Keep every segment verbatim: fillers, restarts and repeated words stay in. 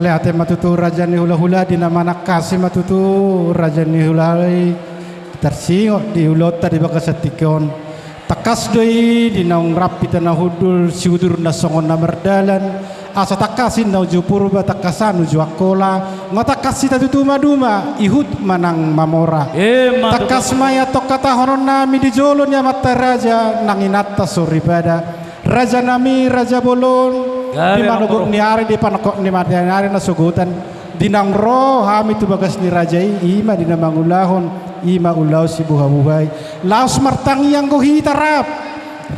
Mauliate ma tutu raja ni hulahula, di na manangkasi ma tutu raja ni hulahula i tarsingot di ulaonta di bagasan tingki on. Tangkas do i di naung rap hita na hundul, siudurna songon na mardalan, asa tangkas i na uju Purba, tangkasan uju Angkola, nga tangkas hita tutu maduma, ihut manang mamora. Emma tutu. Tangkas ma i antong hatahononnami di jolo ni amanta raja nang inanta soripada, rajanami raja bolon, di manogot ni ari, di panongkok ni mata ni ari na sogotan, di naung ro hami tu bagas ni raja i, i ma di na mangulahon, i ma ulaon sibuhabuhai. Laos martangiang do hita rap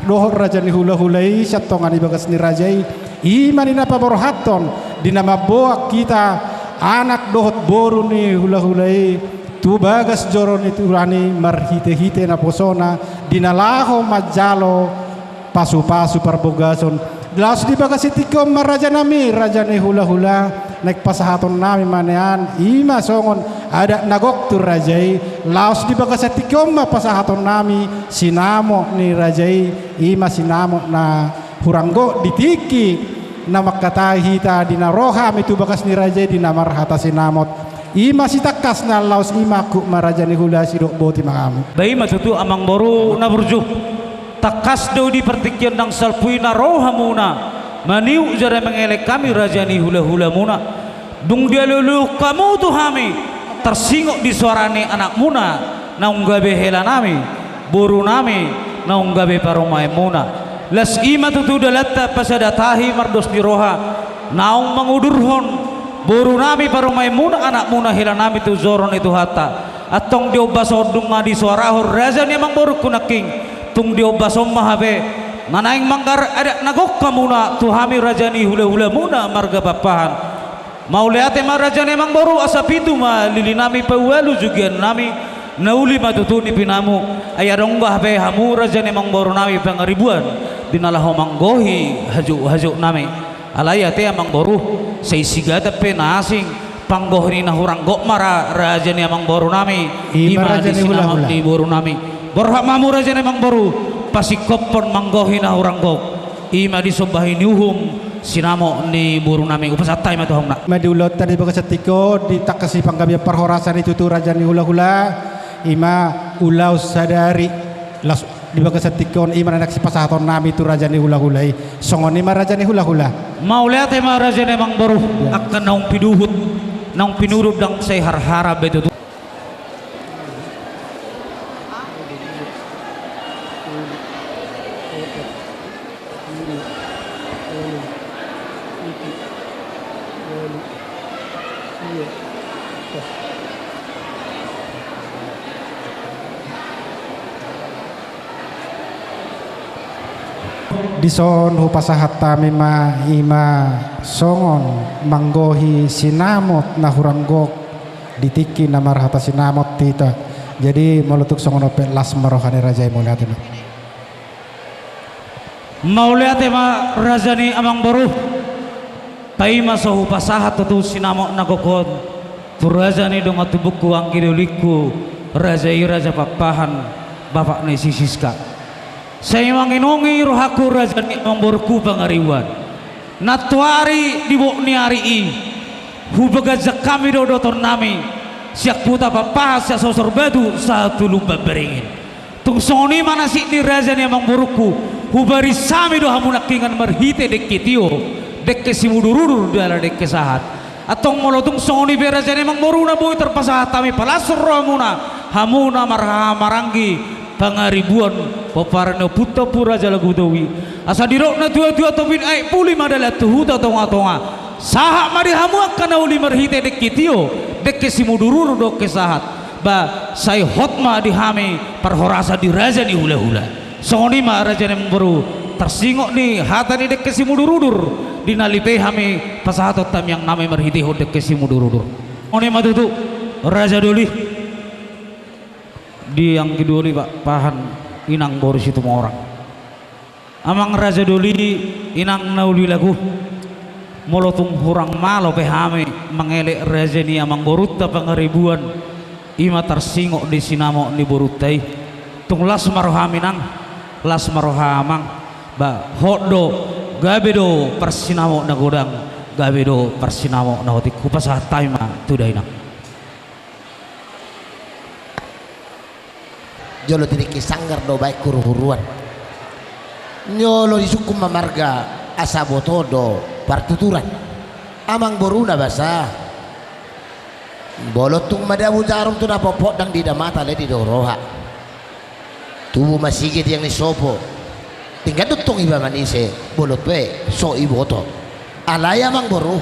dohot raja ni hulahula i sian tonga ni bagas ni raja i, i ma di na paborhathon, di na mamboan hita anak dohot boru ni hulahula i tu bagas joro ni Tuhan i marhitehite naposona, di na laho manjalo pasupasu parbagason. Laos di bagasan tingki on ma rajanami raja ni hulahula, naeng pasahatonnami ma nian, i ma songon adat na gok tu raja i. Laos di bagasan tingki on ma pasahatonnami sinamot ni raja i, i ma sinamot na hurang gok di tingki na mangkatai hita di na ro hami tu bagas ni raja i di na marhata sinamot. I ma sitangkasna, laos i ma angkup ma raja ni hulahula, sidok boti ma hami. Ba i ma tutu amangboru na burju. Tangkas do di partingkian nang salpu i na ro hamuna maniuk jala mangelek hami raja ni hulahulamuna. Dung dialualuhon hamu tu hami, tarsingot di soara ni anakmuna naung gabe helanami, borunami naung gabe parumaenmuna. Laos i ma tutu dalanta pasada tahi mardos ni roha naung mangudurhon borunami, parumaenmuna, anakmuna, helanami tu joro ni Tuhanta. Antong di ombas on dung disoarahon raja ni amangborungku nangkin, tung di ombas on ma hape na naeng manggarar adat na gok hamuna tu hami raja ni hulahulamuna marga Pakpahan. Mauliate ma raja ni amangboru, asa pitu ma lilinami paualu jugiannami, na uli ma tutu nipinamu. Ai adong do hape hamu raja ni amangborunami Pangaribuan di na laho manggohi hajukhajuk nami. Alai ate amangboru, sai sigatan pe na asing, panggohi ni na hurang gok ma ra raja ni amangborunami, i ma raja ni hulahula, sinamot ni borunami. Borhat ma hamu raja ni amangboru, pasingkophon manggohi na hurang gok, i ma disombahi ni uhum sinamot ni borunami. Hupasahat hami ma tu hamuna. Ma di ulaonta di bagasan tingki on, di tangkas ni panggabean parhorasan i tutu raja ni hulahula, i ma ulaon sadari. Laos di bagasan tingki on i ma na naeng sipasahatonnami tu raja ni hulahula i. Songon i ma raja ni hulahula. Mauliate ma raja ni amangboru. Angka naung pinuhut, naung pinurut ndang sai harhara be tutu. Dison hupasahat hami ma, i ma songon manggohi sinamot na hurang gok di tingki na marhata sinamot hita. Jadi molo tung songon on pe, las ma roha ni raja i, mauliate ma. Mauliate ma raja ni amangboru. Paima so hupasahat tutu sinamot na gok on tu raja ni dongan tubungku, anggi dolingku, raja i raja Pakpahan, bapak ni si Siska. Sai manginongi rohangku raja ni amangborungku Pangaribuan. Nantoari di bot ni ari i, hupaganjang hami do dotonnami sian huta Pakpahan, sian Sosor Batu sahat tu Lumban Beringin. Tung songon i ma nasib ni raja ni amangborungku, hubaris hami do hamu nangkiningan marhite dengke tio, dengke simudurudur jala dengke sahat. Antong molo tung songon i pe raja ni amangboru na boi tarpasahat hami, palas rohamuna, hamu na marhahamaranggi Pangaribuan, pomparan ni ompunta Ompu Raja Lagudowi. Asa didok natuatua: Tobing aek puli ma dalan tu huta tongatonga. Sahat ma di hamu angka na uli marhite dengke tio, dengke simudurudur, dengke sahat. Ba sai hot ma di hami parhorasan di raja ni hulahula. Songon i ma raja ni amangboru, tarsingot ni hata ni dengke simudurudur, di na lipe hami pasahathon tangiangnami marhitehon dengke simudurudur. Songon i ma tutu, raja doli, di anggi doli Pakpahan, inang boru Situmorang. Amang raja doli, inang na uli lagu, molo tung hurang malo pe hami mangelek raja ni amangborunta Pangaribuan, i ma tarsingot di sinamot ni borunta i, tung las ma rohami nang, las ma roha amang. Ba hot do, gabe do parsinamot na godang, Gabe do parsinamot na otik, hupasahat hami ma tu dainang. Jolo tingki sanggar do baen huruhuruan. Jolo disungkun ma marga asa botoon do partuturan. Amangboru na basa. Molo tung madabu jarum tu na potpot, ndang diida mata, alai diida roha. Tubu ma sige tiang ni sopo. Tinggal do tong iba manise, molo tung pe so iboto. Alai amangboru,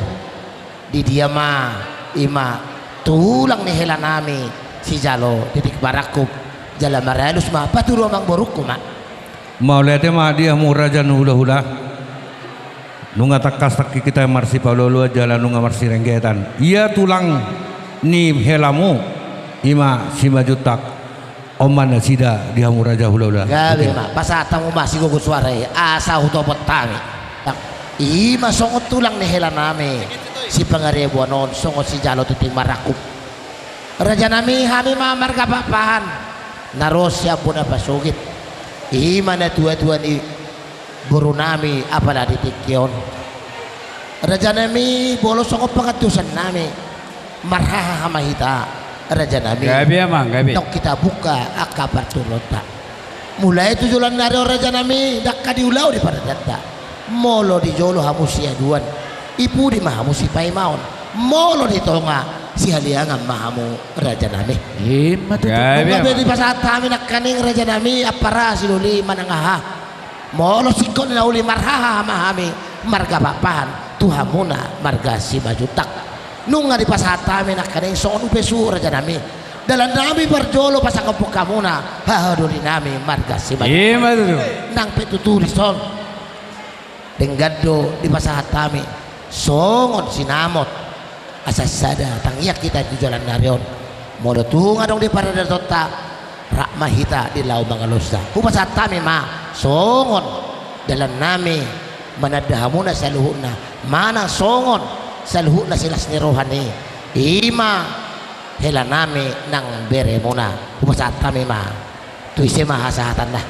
di dia ma i ma tulang ni hela nami sijalo titik marangkup, jala marhalus ma paturu amangborungku ma. Mauliate ma di hamu raja ni hulahula. Nunga tangkas tingki hita marsipaolooloan jala nunga marsirenggetan. Ia tulang ni helamu i ma Simanjuntak. On ma nasida di hamu raja hulahula. Gabe ma, pasahat hamu ma sigogo suara i asa hutopot hami. I ma songon tulang ni hela nami Sipangaribuan on, songon sijalo titik marangkup. Raja nami, hami ma marga Pakpahan, na ro sian bona pasogit. I ma natuatua ni boru nami apala di tingki on. Raja nami, molo songon pangantusion nami, marhahaha ma hita, raja nami. Gabe amang, gabe. Nunga hita buka angka partuturonta. Mulai tu joloan ni ari on raja nami, ndang diulahon di paradatta. Molo di jolo hamu siaduan, di pudi ma hamu sipaimaon. Molo di tonga, sihaliangan ma hamu raja nami. I ma tutu. Gabe amang. Nunga be dipasahat hami nangkaning raja nami, ampara sidoli manang aha. Molo singkop ni na uli, marhahaha ma hami marga Pakpahan tu hamuna marga Simanjuntak. Nunga dipasahat hami nangkaning songon upa suhut raja nami. Dalan nami parjolo pasangaphon hamuna haha doli nami marga Simanjuntak. I ma tutu. Nang pe tutu dison denggan do dipasahat hami songon sinamot. Asa sada tangiang hita tu joloan ni ari on. Molo tung adong di paradatonta, rap ma hita di laho mangalosna. Hupasahat hami ma songon dalan nami mananda hamuna saluhutna, manang songon saluhutna silas ni roha ni i ma hela nami nang beremuna. Hupasahat hami ma. Tu ise ma hasahatanna?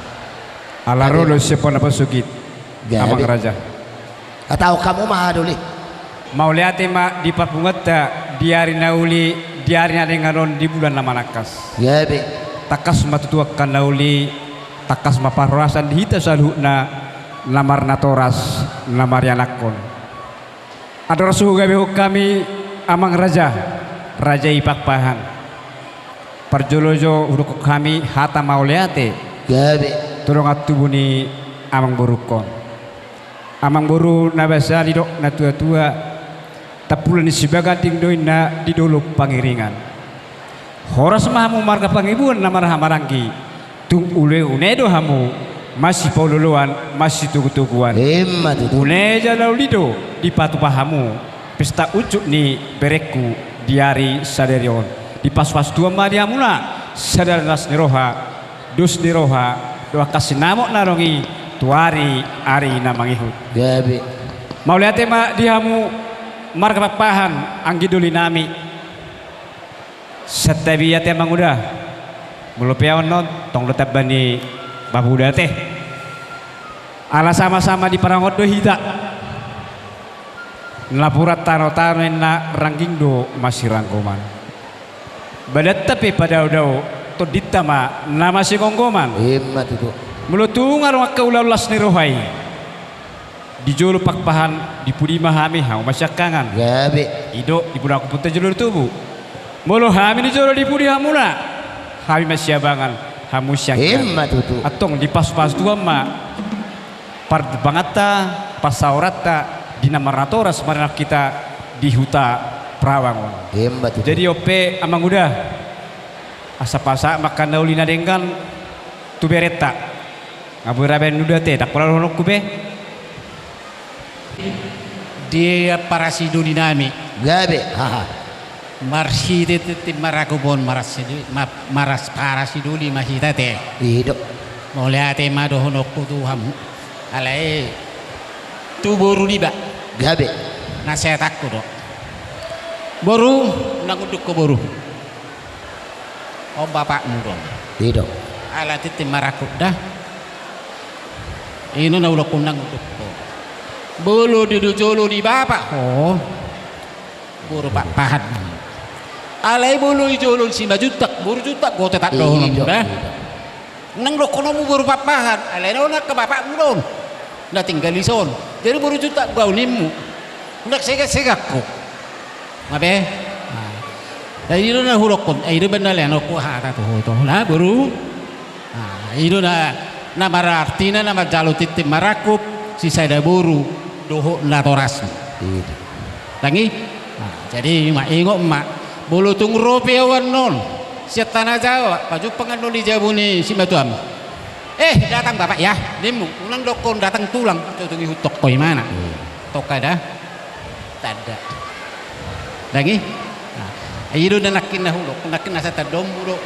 Ala ro do sian bona pasogit. Gabe. Amang raja. Hatahon hamu ma haha doli. Mauliate ma di parpunguanta di ari na uli, di ari na denggan on, di bulan na manangkas. Gabe. Tangkas ma tutu angka na uli, tangkas ma parhorasan di hita saluhutna na marnatoras, na marianakhon. Andorang so hugabehon hami amang raja, raja i Pakpahan, parjolo jo hudokhon hami hata mauliate. Gabe. Tu dongan tubu ni amangborungkon. Amangboru na basa, didok natuatua, tampulan ni Sibaganding do inna di dolok Pangiringan. Horas ma hamu marga Pangibuan na marhahamaranggi, tung une-une do hamu masipaolooloan, masitogutoguan. Ima tutu. Une jala uli do dipatupa hamu pesta unjuk ni berengku di ari sadari on. Dipasupasu Tuhan ma di hamuna sada las ni roha, dos ni roha, dohot angka sinamot na adong i tu ari-ari na mangihut. Gabe. Mauliate ma di hamu marga Pakpahan, anggi doli nami. Santabi ate manguda. Molo pe ahu annon tong do tamba ni pamuda ate. Ala sama-sama diparangot do hita. Napuran tano-tano inna rangging do masiranggoman. Badanta pe padao-dao, tondinta ma na masingomgoman. Ima tutu. Molo tung adong angka ulaon las ni roha i di jolo Pakpahan, di pudi ma hami, hamu ma siangkangan. Gabe. I do di pudi, angka punta jolo tubu. Molo hami di jolo, di pudi hamuna, hami ma siabangan, hamu siangkangan. Ima tutu. Antong dipasupasu Tuhan ma parbanganta, parsaoranta di na marnatoras marianakhon hita di huta Perawang on. Ima tutu. Jadi on pe amanguda, asa pasahat ma angka na uli na denggan tu berenta. Nga boi ra baen uda ate, ndang pola dohononku be. Di ampara sidoli nami. Gabe, haha. Marhite tintin marangkup on, maras sidoli, ma-, maras para sidoli ma hita ate. I do. Mauliate ma dohononku tu hamu. Alai tu boru niba. Gabe. Nasihatangku do. Boru, unang unduk ho boru. On bapakmu do. I do. Ala tintin marangkup da. I do na ulaonku, unang unduk ho. Molo di jolo ni bapa ho, boru Pakpahan. Alai molo di jolo ni Simanjuntak, boru Juntak do hot dohononmu da. Nang dohononmu boru Pakpahan, alai na on angka bapakmu do on na tinggal di son. Jadi boru Juntak do au nimmu. Unang segan-segan ho. Nga be? Nah. Jadi i do na hudokkon, eh, i do baen na lean on ho hata tu ho ito. Nah, boru. Nah, i do na, na marartina na manjalo tintin marangkup, sisada boru, dohot natorasna. Iya. Tangi? Nah, jadi ma, ingot ma, molo tung ro pe au annon sian Tanah Jawa, pajumpang annon di jabu ni simatuam. Eh, datang bapak ya, nimmu, unang dokkon datang tulang, so tung ihuthon ho imana. Hmm. Toka da. Tanda. Tangi? Nah, i do na nangkin na hudok, nangkin na satandombu do.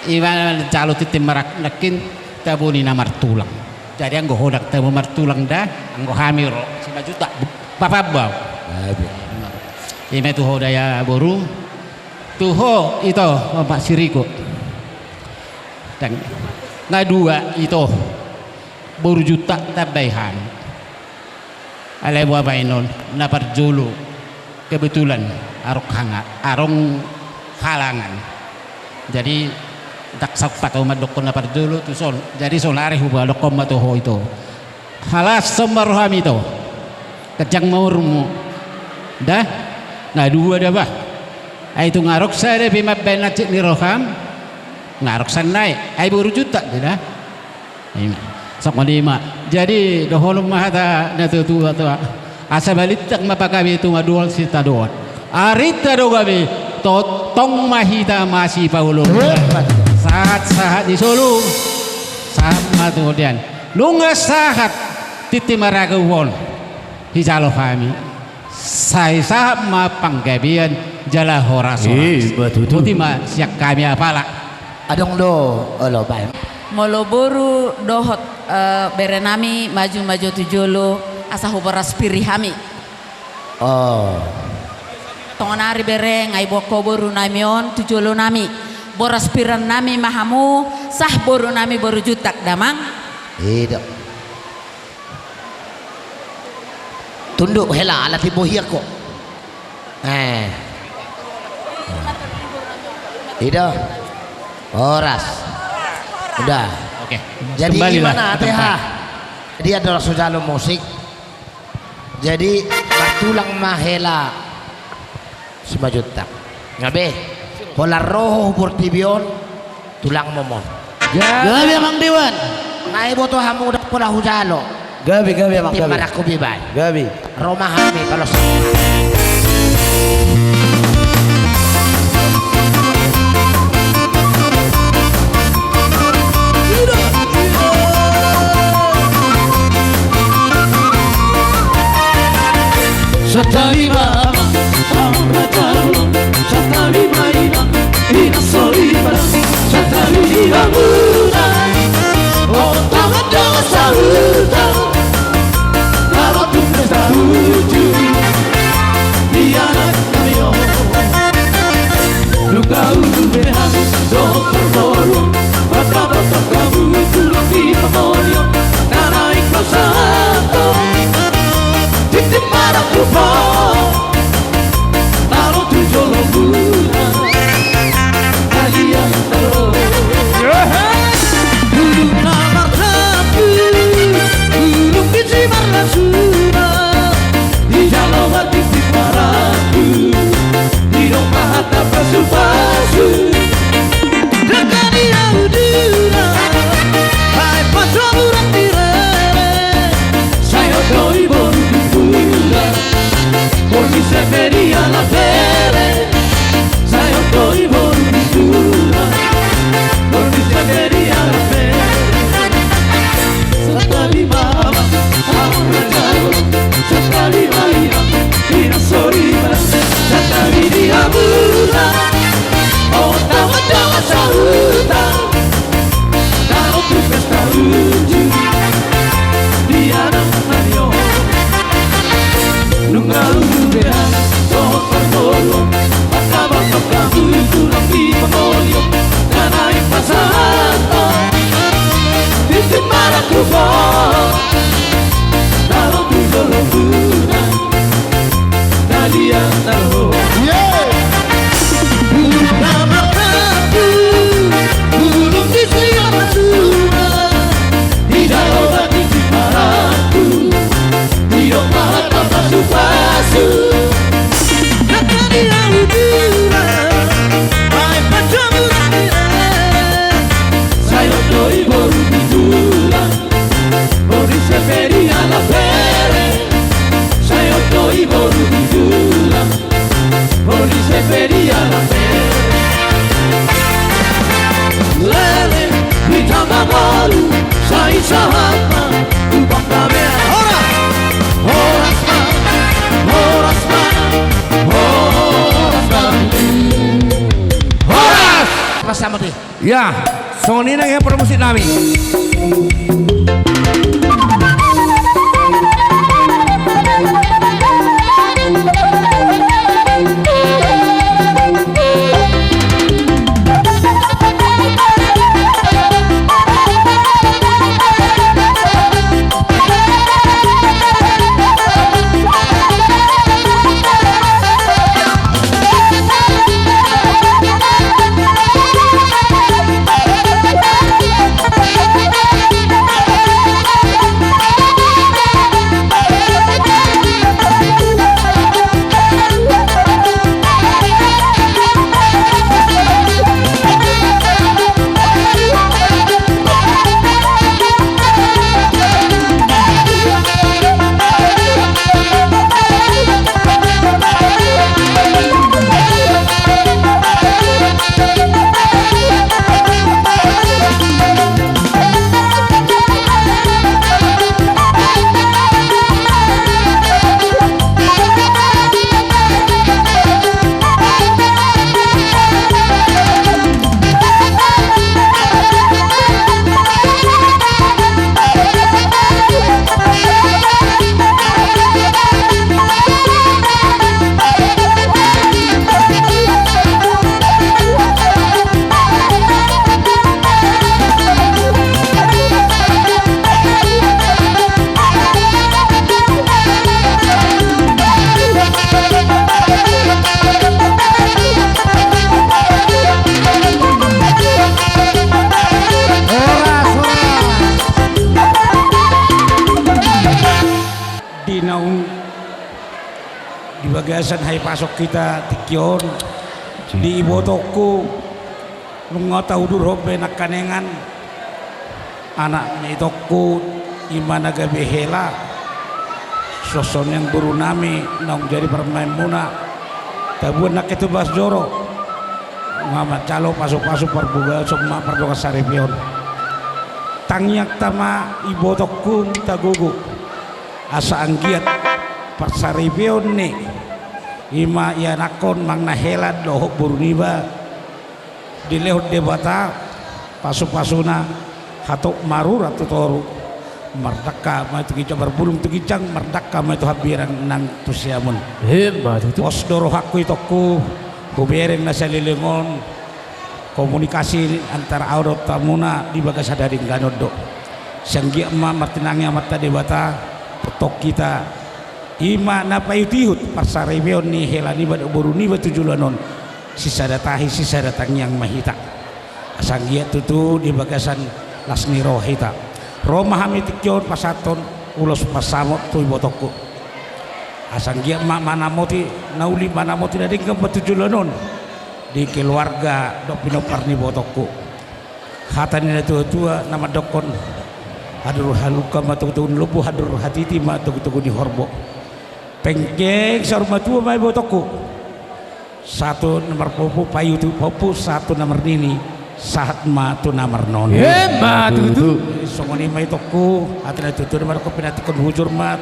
Ima jalo tintin marangkup nangkin tabo ni na martulang. Jadi anggo ho ndang tabo martulang da, anggo hami ro, Simanjuntak, bapakmu au. Ima tu ho da ya boru. Tu ho ito, Bapak Siriko. Tangi. Nga dua ito. Boru Juntak tambai hami. Alai boha baenon, na parjolo kebetulan adong hanga, adong halangan. Jadi ndang sahat au mandokkon na parjolo tu son. Jadi sonari hupadokkon ma tu ho ito. Halas, son ma roham ito. Ganjang ma umurmu. Da? Na dua da bah. Ai tung adong sada pe mambaen hansit ni roham. Nga adong sannari. Ai boru Juntak do da. Ima. Songon i ma. Jadi dohonon ma hata na tuatua, asa balintang ma pagabe, tumadoan sitadoan, arinta do gabe, tongtong ma hita masipaolooloan. Sahat-sahat ni solu. Sahat ma tu hita. Nunga sahat tintin marangkup on hujalo hami. Sai sahat ma panggabean jala horas-horas. Ima tutu. Boti ma sian hami apala. Adong do olo baen. Molo boru dohot, eh, bere nami maju ma jo tu jolo asa huboras pir hami. Oh. Tongon ari bere nga diboan ho boru nami on tu jolo nami. Boras piran nami ma hamu, sah boru nami boru Juntak damang. Ido. Tunduk hela ala timbo hiak ko. Eh. Ido. Horas. Udah. Oke. Jadi kembalilah gimana ke tempat. Dia adalah sujalo musik. Jadi martulang ma hela Simanjuntak. Nga be. Holan ro ho portibi on. Tulang momon. Gabe. Gabe Amang Dewan. Nga diboto hamu da pola hujalo. Gabe, gabe Amang, gabe. Tim marangkup i baen. Gabe. Ro ma hami palosa. Santabi ma amang, amang raja ulo. Santabi ma inang, inang soripada. Santabi di hamuna, o tangan dongan sahuta. Lalu tu pesta uju, di anak nami on. Nunga ulu be hami dohot parboru, mardapot hamu tulang di pangoli on. Nanaek ma sahat tintin marangkup on, taro tu jolo muna. Hadiah taro. Bulung na mardabu, bulung biji marlasuna. Dijalo ma tintin marangkup, didok ma hata pasupasu. Dangka ni audura, baen pasoburan di rere. Sai on do i boru ni tulang, borngin sian Media Lambere. Sai on do i boru ni tulang, borngin sian Media Lambere. Santabi ma amang, amang raja ulo. Santabi ma inang, inang soripada. Santabi di hamuna, o tangan dongan sahuta. Taro tu pesta uju, di anak nami on. Nunga ulu be hami dohot parboru, Bulung na marnapu, bulung di sian na sura, di jolo batu di paranku, di domba hata pasu-pasu. Nangkin di ahu dura, baen panjabu nangkin e. Sai on do i boru di tulang. Boru ni si Feria na Pere, sai on do i boru ni tulang. Boru ni si Feria na Pere. Lele, hita ma boru, sai sahat ma tu panggabean. Horas! Horas ma, horas ma, horas ma. Horas! Pasahat ma di. Ia, songon i nang ia parmusik nami. Di naung di bagasan hahipason hita tingki on, di ibotongku, nunga taudurhon be nangkaningan anak ni itongku, i ma na gabe hela, songon i nang boru nami naung jadi parumaenmuna, tabuan nangkin tu bagas joro, nunga manjalo pasu-pasu parbagason ma pardongan saripeon. Tangiangta ma ibotongku tagogo, asa anggiat parsaripeon ni, i ma ianakhon manang na hela dohot boru niba, dilehon Debata pasu-pasuna, hatop marurat tu toru, mardangka ma i tu ginjang, marbulung tu ginjang, mardangka ma i tu hambirang nang tu siamun. Emma tutu. Pos do rohangku itongku, hubereng na saleleng on, komunikasi antara ahu dohot hamuna di bagasan na denggan on do. Sai anggiat ma martinangi Amanta Debata, tongtong hita, i ma na paihut-ihut parsaripeon ni hela niba dohot boru niba tu joloan on. Sisada tahi, sisada tangiang ma hita. Asa anggiat tutu di bagasan las ni roha hita. Ro ma hami tingki on pasahathon ulos pansamot tu ibotongku. Asa anggiat ma manamoti, na uli manamoti na denggan ma tu joloan on di keluarga dohot pinompar ni ibotongku. Hata ni natua-tua na mandokkon, hadur halumpang ma togu-togu ni lombu, hadur hatiti ma togu-togu ni horbo. Penggeng saur matua ma ibotongku. Sahat tu na marpahompu, paihut-ihut pahompu, sahat tu na marnini, sahat ma tu na marnono. Emma tutu. Songon i ma itongku, hata ni natua-tua na mandokkon, pinantikhon hujur ma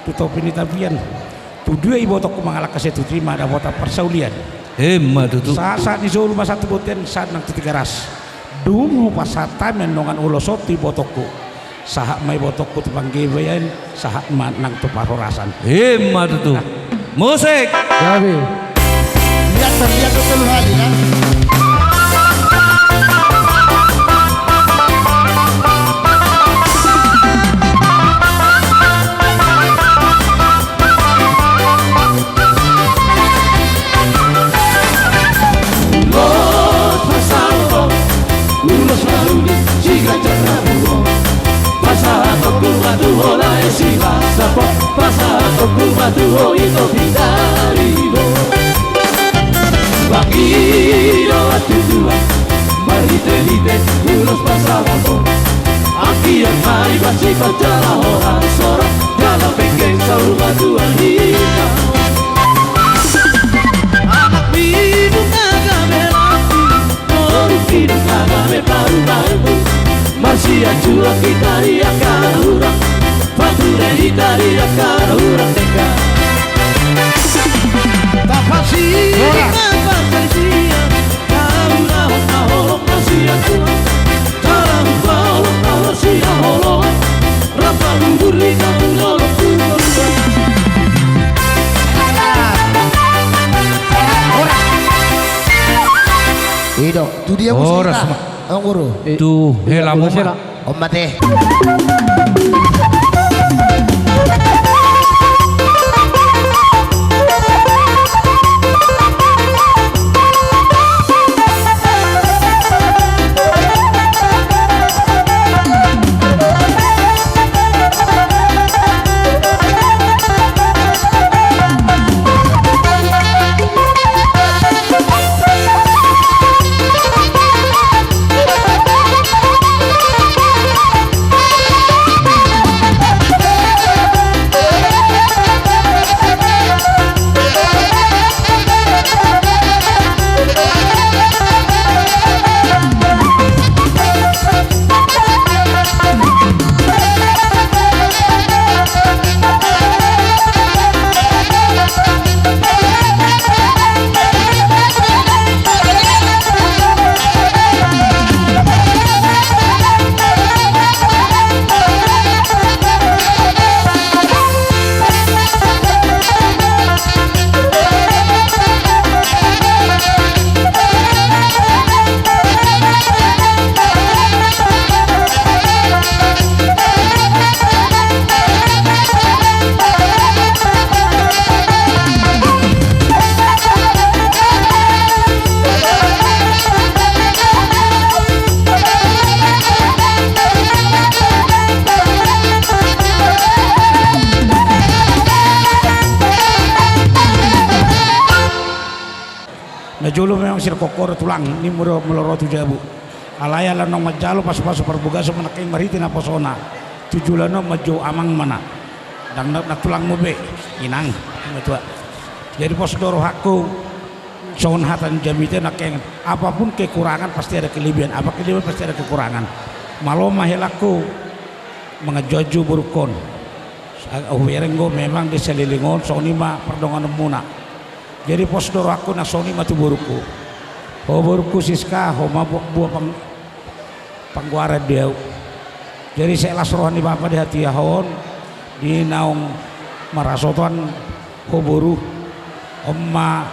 tu topi ni tapian. Tu dua ibotongku mangalangka, sai tu jolo ma dapotan parsaulian. Emma tutu. Sahat-sahat ni solu ma sahat tu bontean, sahat nang tu Tigaras. Dung hupasahat hami annon ulos on tu ibotongku, sahat ma ibotongku tu panggabean, sahat ma nang tu parhorasan. Emma tutu. Musik. Gabe. Lihat, lihat betul hal, ya. Sipanjara holan sorak dalam bengkel saur matua hita. Anak minum na gabe laki, boru minum na gabe parumaenmu. Marsianjuan hita di angka na hurang, pature hita di angka na hurang denggan. Tapasiring na parsiajaran, na ulaon na holong na sian Tuhan. Ido, tu dia musik. Horas, Mak. Anggur. Tu hela muse, Mak. Om mate. Na jolo memang sirkokoro tulang ni mura molo ro tu jabu. Alai ala naung manjalo pasupasu parbagason manangkeng marhite naposona. Tu joloan on manjou amang ma na. Ndang na, na tulangmu be, inang, matua. Jadi pos do rohangku, songon hata ni jamita nangkeng, apapun kekurangan pasti ada kelebihan, apa kelebihan pasti ada kekurangan. Malo ma helangku, manganjouanjou borungkon. Hubereng do memang di salelengon, songon i ma pardonganonmuna. Jadi pos do rohangku na songon i ma tu borungku. Ho borungku Siska, ho ma bo-, boa pang-, panggoaran di ahu. Jadi sai las roha ni bapa di hatiha on, di naung marhasohotan ho boru, on ma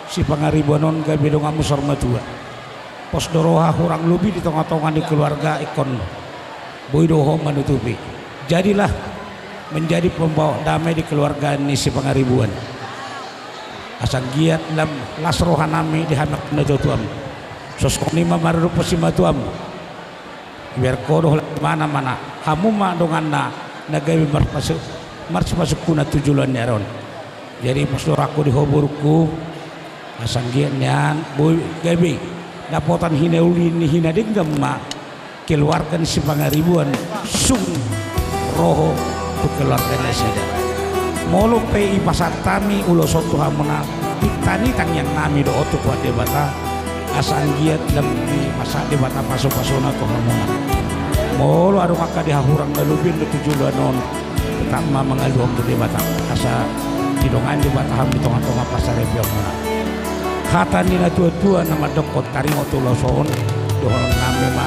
Sipangaribuan on gabe donganmu saur matua. Pos do roha hurang lobi di tongatonga ni keluarga ingkon boi do ho manutupi. Jadilah menjadi pembawa damai di keluarga ni Sipangaribuan. Asa anggiat lam las rohanami di hami angka natuatuam. Songon i ma maradophon simatuam. Ibereng ho do holan imana ma na. Hamu ma donganna na gabe marpasu-, marsipasungkunan tu joloan ni ari on. Jadi pos do rohangku di ho borungku. Asa anggiat nian boi gabe dapotan hinauli ni hinadenggan ma keluarga ni Sipangaribuan sung ro ho tu keluarga nasida. Molo pe dipasahat hami ulos on tu hamuna, pinta ni tangiangnami do on tu Tuhan Debata, asa anggiat lam dipasahat Debata pasupasuna tu hamuna. Molo adong angka di hahurang na lobi on do tu joloan on, tetap ma mangaluhon tu Debata asa didongani Debata hami di tongatonga parsaripeonmuna. Hata ni natuatua na mandokkon taringot tu ulos on, dohononnami ma,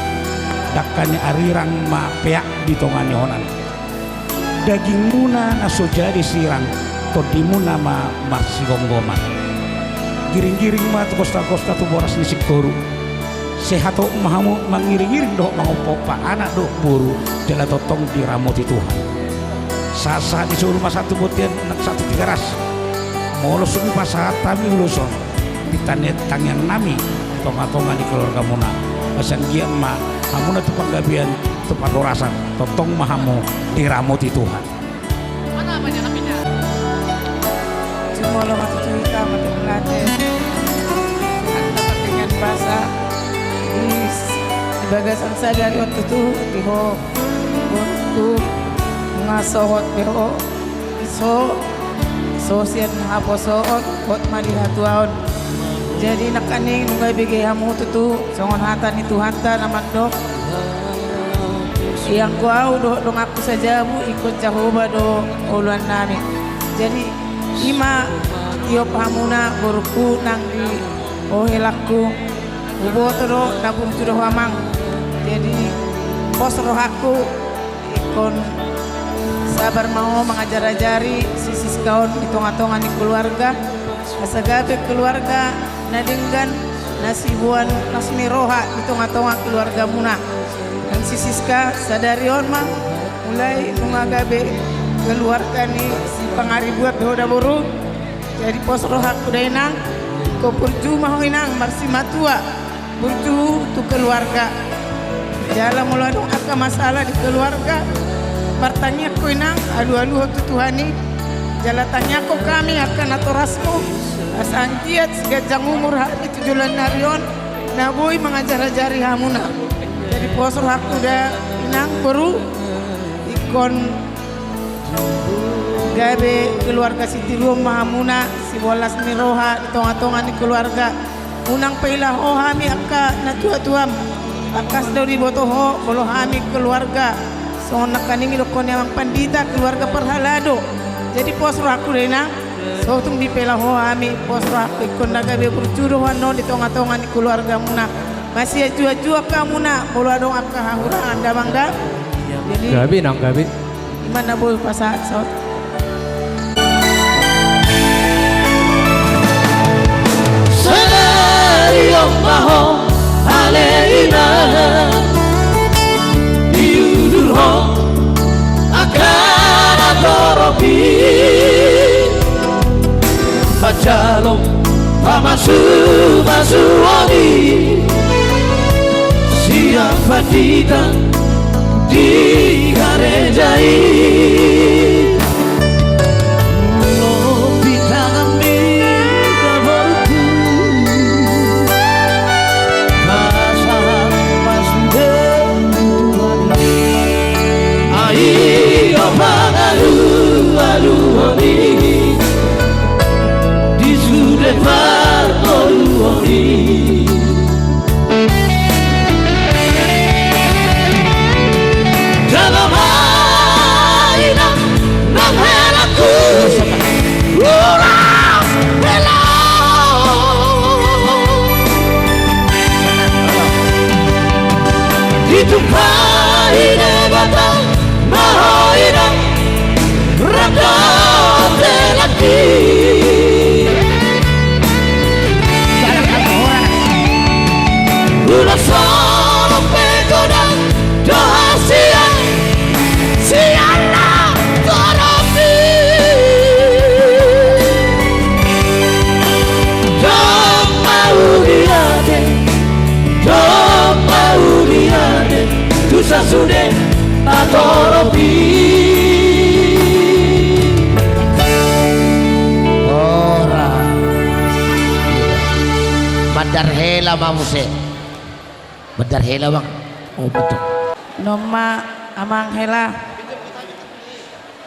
dangka ni arirang ma peak di tonga ni onan. Dagingmuna na so jadi sirang, tondimuna ma marsigomgoman. Giringgiring ma tu gostagosta tu boras ni singkoru. Sehat ma hamu mangiringiring dohot mangompaompa anak dohot boru, jala tongtong diramoti Tuhan. Sahatsahat ni solu ma sahat tu bontean nang sahat tu Tigaras. Molo so dipasahat hami ulos on, pinta ni tangiangnami di tongatonga ni keluargamuna. Asa anggiat ma hamuna tu panggabean tu parhorasan, tongtong ma hamu diramoti Tuhan. Mana apanya namanya? Jumolo ma tutu hita mate mate. Anta pertanyaan bahasa di, di bagasan sadari on tutu di ho. Nunga sohot be ho, so, so sian haposoon, hot ma di hatuaon. Jadi nangkaning nunga bege hamu tutu, songon hata ni Tuhanta na mandok: Ianggo ahu dohot donganku sajabu, ingkon Jahowa do oloan nami. Jadi i ma tiop hamuna borungku nang di, o helangku. Huboto do na burju do ho amang. Jadi pos rohangku, ingkon sabar ma ho mangajar-ajari si Siska on di tonga-tonga ni keluarga, asa gabe keluarga na denggan, na siboan, na siniroha di tonga-tonga keluargamuna. Nang si Siska sadari on ma mulai nunga gabe keluarga ni si Pangaribuan be ho da boru. Jadi pos rohangku da inang, ingkon burju ma ho inang marsimatua, burju tu keluarga. Jala molo adong angka masalah di keluarga, martangiang ho inang, alu-aluhon tu Tuhan i. Jala tangiangkon hami angka natorasmu, asa anggiat siganjang umur hami tu joloan ni ari on, na boi mangajar-ajari hamuna. Jadi pos rohangku da inang boru, ingkon gabe keluarga sitiruon ma hamuna, siboan las ni roha di tonga-tonga ni keluarga. Unang paila ho hami angka natuatuam. Tangkas do diboto ho molo hami keluarga songon nangkaning didokkon ni amang pandita, keluarga parhalado. Jadi pos rohangku da inang, so tung dipaila ho hami, pos rohangku ingkon na gabe burju do ho annon di tonga-tonga ni keluargamuna. Masianjuan-juan hamuna molo adong angka hahurangan da amang da. Jadi gabe nang gabe. Ima na boi pasahat saut. Sadari on ma ho ale inang, diudur ho angka na torop i. Pajalo pamasu-masuon i sian pandita di gareja i. Lobi tangan mi kaborku, pasahat ma sude. Ai do pangalualuon i di sude parngoluon i. Jalo ma inang nang helangku, ura hela. Ditumpahi Debata ma ho inang, rap dohot helangki. Ulos holong pe godang do hasian sian na torop i. Domma uli ate, domma uli ate tu sasude na torop i. Ora. Mandar hela ma muse. Mandar hela, Bang. Oh, betul. Noma amang hela.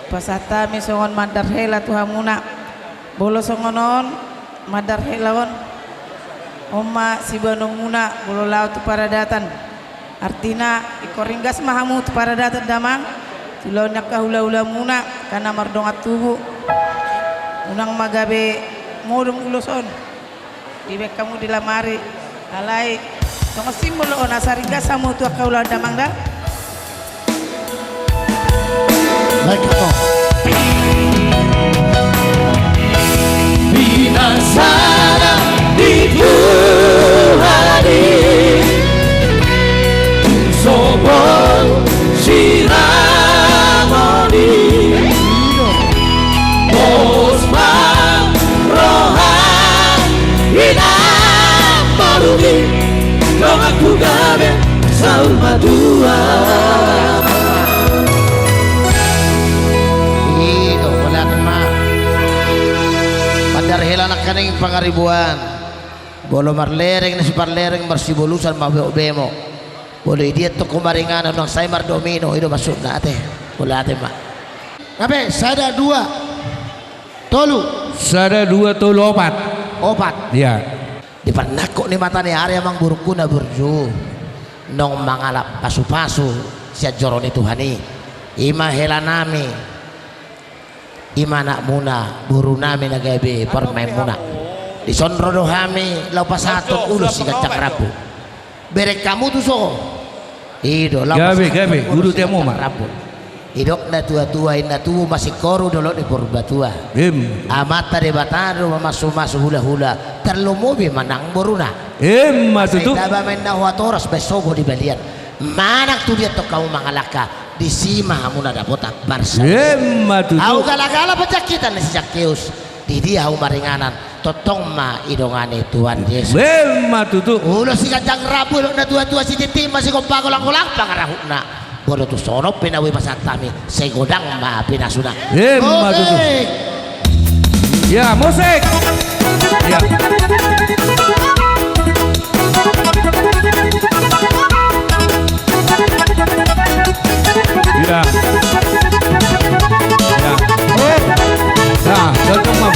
Pasahat hami songon mandar hela tu hamuna. Molo songon on mandar hela on, on ma siboanonmuna molo laho tu paradatan. Artina ingkon ringgas ma hamu tu paradatan damang, tu ulaon ni angka hulahulamuna, angka na mardongan tubu. Unang ma gabe modom ulos on. Dibaen hamu di lamari. Alai songon simbol do on asa ringgas hamu tu angka ulaon damang da. Baik, Kato. Pinasahat ni Tuhan i, tung so boi sirangon i. Pos ma roha inang boru i, donganku gabe saur matua. I do, mauliate ma. Mandar hela nangkaning Pangaribuan. Molo marlereng na siparlereng, marsibolusan ma bemo. Molo i dia tong ho maringanan, unang sai mardomino, i do maksudna ate. Mauliate ma. Gabe, sada, dua, tolu. Sada, dua, tolu, opat. Opat. Iya. Di panangkok ni mata ni ari, amangborungku na burju, naung mangalap pasupasu sian joro ni Tuhan i, i ma helanami, i ma anakmuna, borunami na gabe parumaenmuna. Dison ro do hami laho pasahathon ulos siganjang rambu. Bereng hamu tuson. I do, laho pasahathon ulos siganjang rambu. Didok natuatua, inna tubu ma singkoru, dolok ni Purbatua. Amanta Debata do mamasumasu hulahula, tarlumobi ma nang boruna. Asa itaba ma inna hatoras bahen sogo di balian. Manang tudia tong hamu mangalangka, disi ma hamu na dapotan parsaoran. Ahu galagala panjangkitan ni si Sakeus. Di dia hamu maringanan, tongtong ma didongani Tuhan Jesus. Ulos siganjang rambu, didok natuatua, sititi ma sigompa, golanggolang pangarahutna. Molo tung songon on pe na boi pasahat hami, sai godang ma pinasuna. Musik. Ya, musik. Ya. Ya. Ya. Oh. Nah, cocok, Mam.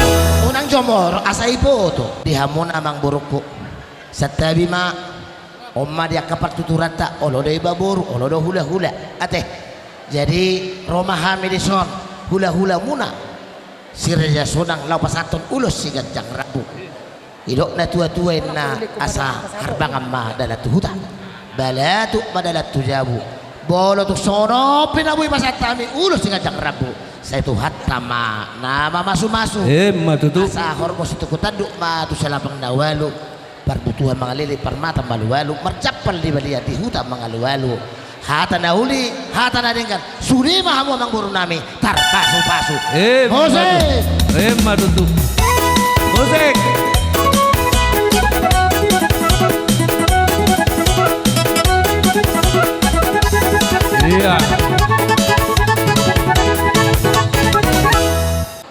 Unang jomor asa iboto. Di hamuna, amangborungku, santabi ma. On ma di angka partuturanta, olo do iba boru, olo do hulahula. Ate. Jadi ro ma hami dison, hulahulamuna Si Raja Sonang, laho pasahathon ulos siganjang rambu. Didok natuatua, inna asa harbangan ma dalan tu huta, balatuk ma dalan tu jabu. Molo tung songon on pe na boi pasahat hami ulos siganjang rambu, sai Tuhanta ma na mamasumasu. Emma tutu. Asa horbo situngku tanduk ma tu sialapang na ualu, parbutuhan mangaliling, parmata malualu, marjampal di balian, di huta mangalualu. Hata na uli, hata na denggan, sude ma hamu, amangborunami, tarpasupasu. Emma tutu. Musik. Emma tutu. Musik. Iya.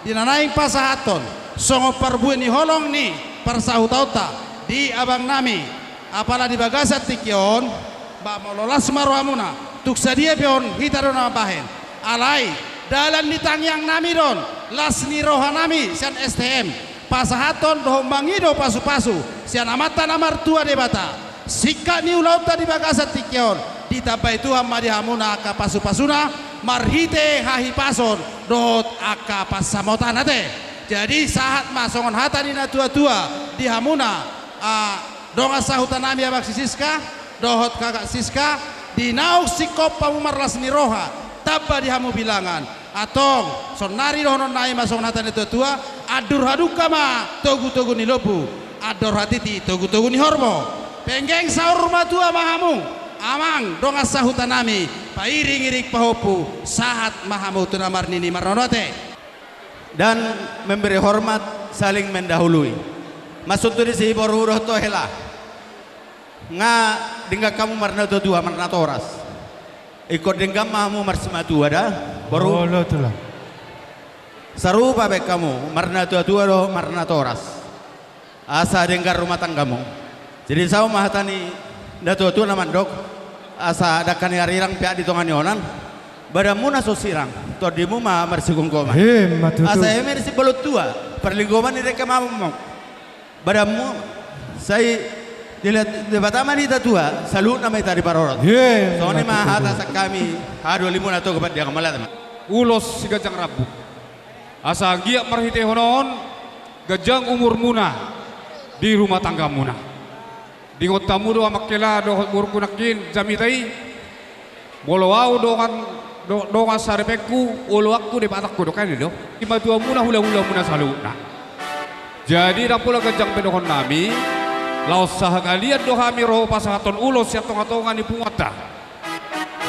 Di na naeng pasahathon songon parbue ni holong ni parsahutaonta di abangnami, apala di bagasan tingki on, ba molo las ma rohamuna, tung sadia pe on hita do na mambahen. Alai dalan ni tangiangnami do on, las ni rohanami sian S T M, pasahathon dohot mangido pasupasu sian Amanta na martua Debata. Singkat ni ulaonta di bagasan tingki on, ditambai Tuhan ma di hamuna angka pasupasuna marhite hahipason dohot angka pansamotan, ate. Jadi sahat ma songon hata ni natuatua di hamuna, ah, dongan sahutanami, Abang si Siska dohot Kakak Siska, di naung singkop hamu marlas ni roha, tamba di hamu bilangan. Antong, saonnari dohononnami ma songon hata ni natuatua: Andor hadungka ma togutogu ni lombu, andor hatiti togutogu ni horbo. Penggeng saur matua ma hamu, amang dongan sahutanami, pairingiring pahompu, sahat ma hamu tu na marnini marnono, ate. Dan memberi hormat saling mendahului. Maksud tu disi, boru dohot hela. Nga denggan hamu marnatuatua, marnatoras. Ingkon denggan ma hamu marsimatua da, boru. Olo, tulang. Sarupa baen hamu marnatuatua dohot marnatoras, asa denggan rumah tanggamu. Jadi sahat ma hata ni natuatua na mandok: Asa dangka ni arirang peak di tonga ni onan, badanmuna so sirang, tondimu ma marsigomgoman. Emma tutu. Asa eme ni sibolon tua, parlinggoman ni dengke mamuk. Badanmu sai dilehon Debata ma di hita tua, saluhutna ma hita diparorot. Emma tutu. Songon i ma hata sian hami, haha, dua limuna, togu pandiangan, mauliate ma. Ulos siganjang rambu. Asa anggiat marhitehon on ganjang umurmuna di rumah tanggamuna. Diingot hamu do, amang hela dohot borungku nangkin Jamita i, molo ahu dongan, do-, dongan saripengku, oloanku, depatangku do kan i do. Simatuamuna, hulahulamuna saluhutna. Jadi ndang pola ganjang pe dohononnami, laos sahagalean do hami ro pasahathon ulos sian tongatonga ni punguanta.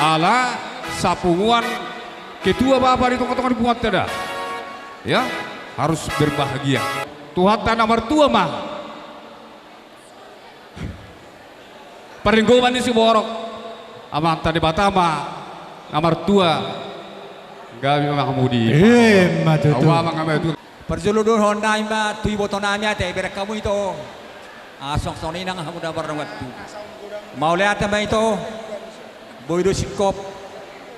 Ala sapunguan ketua bapa di tongatonga ni punguanta da. Ya, harus berbahagia. Tuhanta na martua ma parlinggoman ni siborok. Amanta Debata ma na martua. Gabe ma hamu di. Emma tutu. Ahu amang, amang tu. Parjolo dohononnami ma tu ibotonami, ate, bereng hamu ito. Ah, songon i nang hamu da, parrohangku. Mauliate ma ito. Boi do singkop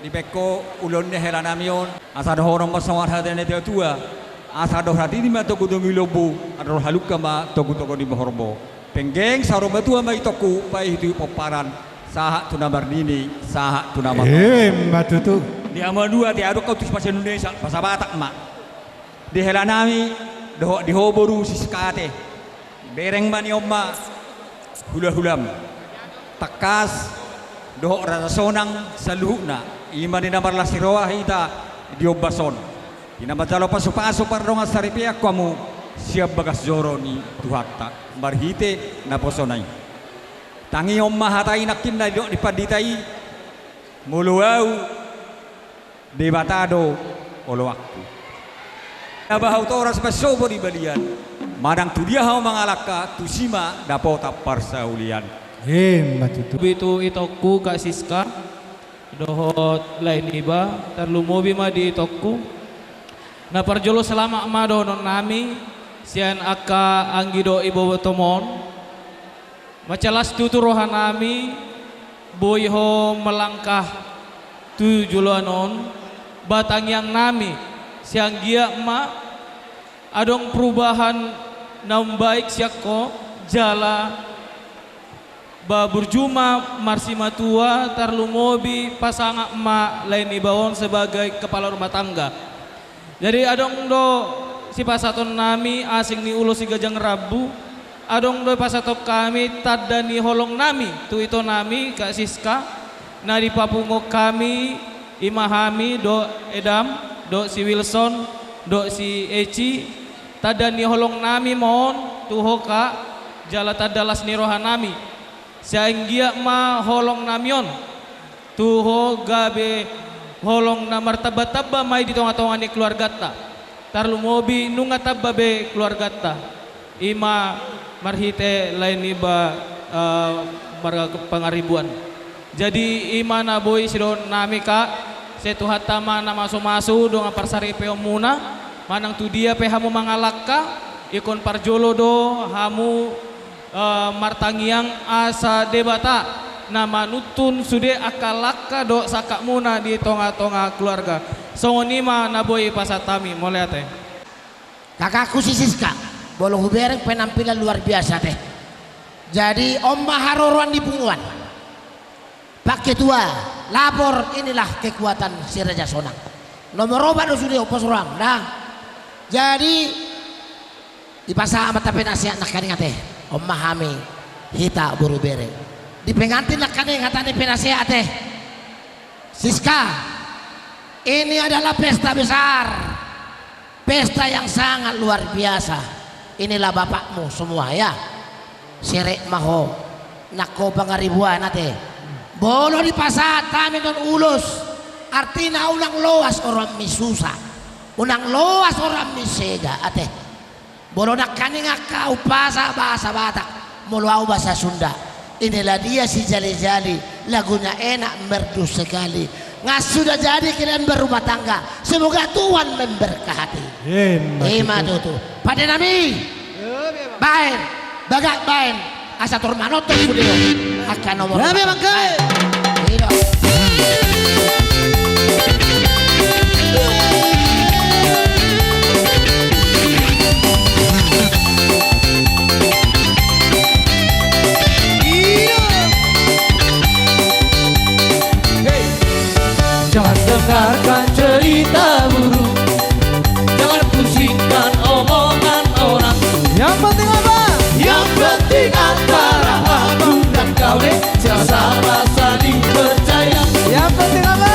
Dibaen ho ulaon ni hela nami on, asa dohonon ma songon hata ni natuatua, asa dohot diri ma togu dongi lombu, andor halumpang ma togutogu ni horbo. Penggeng saur matua ma itongku, baik tu pomparan, sahat tu na marnini, sahat tu na marnono. Emma tutu. Di hamu na dua, di adong ho tu bahasa Indonesia, bahasa Batak ma. Di hela nami, dohot di ho boru Siska ate. Bereng ma nion ma hulahulam. Tangkas, dohot raja sonang saluhutna, i ma di na marlas ni roha hita di ombas on. Di na manjalo pasupasu pardongansaripeon hamu, sian bagas joro ni Tuhanta, marhite naposona i. Tangihon ma hata i nangkin na nidok ni pandita i, molo ahu, Debata do oloanku. Na bahat horas ma sopo di balian, manang tu dia hamu mangalangka, tusi ma dapotan parsaulian. Emma tutu. Tarlumobi tu itongku Kak Siska, dohot lae niba, tarlumobi ma di itongku. Na parjolo selamat ma dohonon nami, sian angka anggi dohot ibotom on. Mansai las tutu roha nami, boi ho melangkah tu joloan on, ba tangiang nami, sai anggiat ma adong perubahan na umbaik sian ho, jala ba burju ma marsimatua, tarlumobi pasangap ma lae niba on sebagai kepala rumah tangga. Jadi adong do sipasahaton nami asing ni ulos si ganjang rambu, adong do pasahaton hami tanda ni holong nami tu ito nami Kak Siska, na dipapungu hami, ima hami dohot Edam, dohot si Wilson, dohot si Eci, tanda ni holong nami ma on tu ho Kak, jala tanda las ni roha nami. Sai anggiat ma holong nami on tu ho gabe holong na martambatamba ma i di tongatonga ni keluarganta. Tarlumobi nunga tamba be keluarganta. Ima marhite lae niba, eh, marga Pangaribuan. Jadi ima na boi sidohonon nami Kak, sai Tuhanta ma na masumasu dongan parsaripeonmuna, manang tu dia pe hamu mangalangka, ingkon parjolo do hamu eh, martangiang asa Debata na manuntun sude angka langka dohot sangkapmuna di tongatonga keluarga. Songon i ma na boi pasahat hami, mauliate. Kakakku si Siska, molo hubereng penampilan luar biasa ate. Jadi on ma haroroan ni punguan. Pak Ketua, lapor, inilah kekuatan si Raja Sonang. Nomor opat do sude ompos roham, nah. Jadi, dipasahat ma hata penasehat nangkaning ate. On ma hami, hita boru bere. Di pengantin nangkaning hata ni penasehat ate. Siska, ini adalah pesta besar. Pesta yang sangat luar biasa. Inilah bapakmu semua, ya. Serep ma ho, nang ho Pangaribuan ate. Molo dipasahat hami on ulos, artina unang loas rohammi susa, unang loas rohammi sega ate. Molo nangkaning angka umpasa bahasa Batak, molo au bahasa Sunda. Inilah dia si jali-jali, lagunya enak merdu sekali. Nga sudah jadi kalian berumah tangga, semoga Tuhan memberkati. Ima tutu. Pande nami. Baen, bagak baen. Asa tor manonton sude on. Angka nomor. Rame bangke. Baen. Ido. Jangan dengarkan cerita burung, jangan pusingkan omongan orang. Yang penting apa? Yang penting antara aku dan kau, dek, sama-sama saling percaya. Yang penting apa?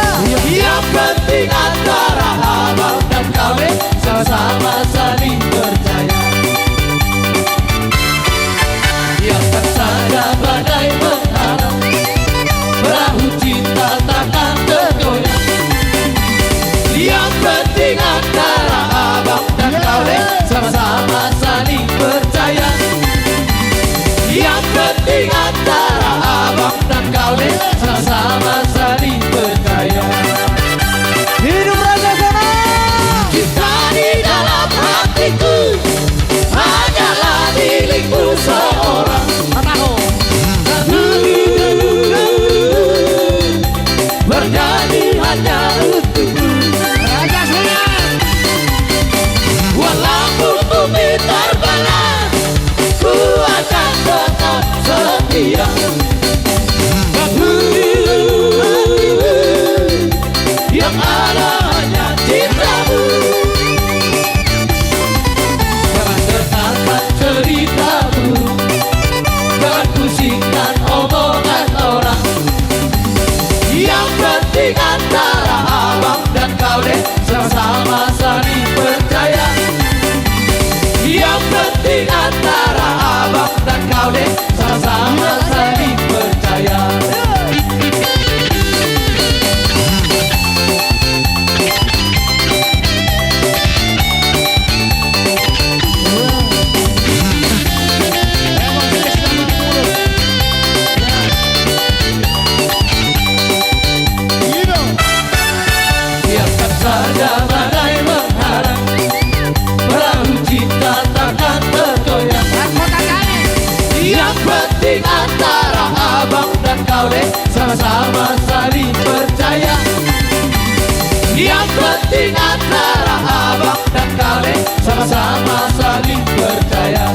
Sama-sama saling percaya.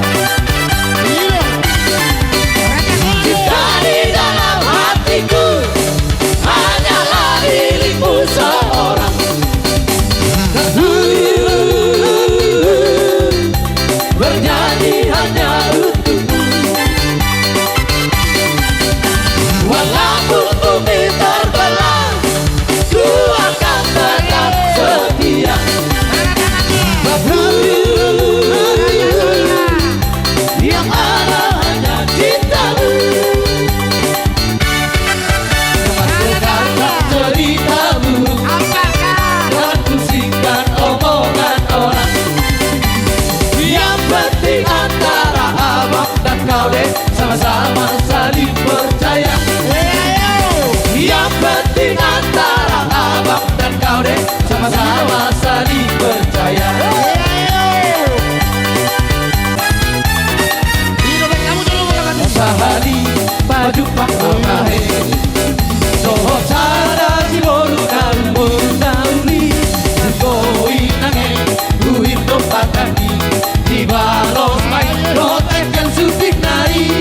Cinta di dalam hatiku hanyalah dirimu seorang. Bernyanyi hanya untukmu. Walaupun bumi terbelah, ku akan tetap setia. Yang ada hanya cintamu. Teman berkata cerita buruk, dan pusingkan omongan orang. Yang penting antara abang dan kau, dek, sama-sama saling percaya. Yang penting antara abang dan kau, dek, sama-sama saling percaya. Sahali pajumpang, dohot sada siboru na uli, sugoi nange, huhir do pataki, dibalos ma i dohot engkel sutik nai.